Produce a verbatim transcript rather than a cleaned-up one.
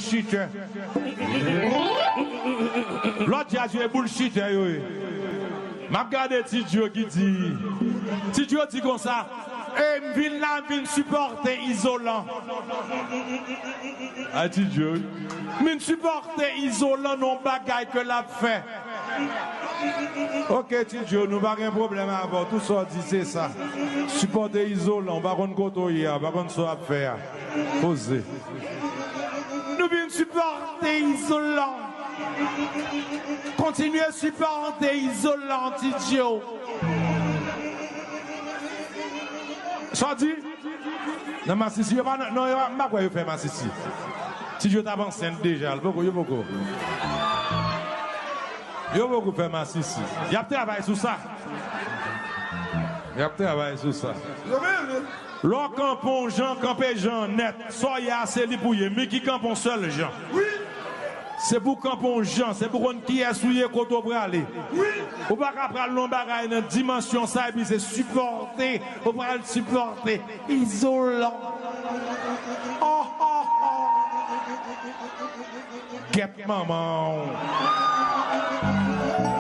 bullshitter. Lòt djaz yo e bullshitter yo ye. M ap gade Ti Djo ki di, Ti Djo di konsa, e m vin la, m vin sipòte Izolan. A Ti Djo, wi. M vin sipòte Izolan nan yon bagay ke l ap fè. Ok, Ti Djo, nou pa gen pwoblèm avè w. Tout sa w di, se sa. Sipòte Izolan, w pa konn kote w ye a, w pa konn sa w ap fè a. Poze. Nou vin sipòte Izolan. Kontinye sipòte Izolan, Ti Djo. Sa w di? Nan masisi, yo pa nan, non, yo pa, m pa kwè yo fè masisi. Ti Djo t ap ansent deja, l poko, yo poko. Yo poko fè masisi. Y ap travay sou sa. Y ap travay sou sa. Lè w kanpe yon jan, kanpe jan nèt. Sa w ye a, se li pou ye. Miki kanpe yon sèl jan. Se pou w kanpe yon jan, se pou w konn kiyès ou ye, kote w prale. Ou pa ka pral nan yon bagay nan dimansyon sa epi se sipòte, ou pral sipòte Izolan. Oh, oh, oh. Gèt manman w.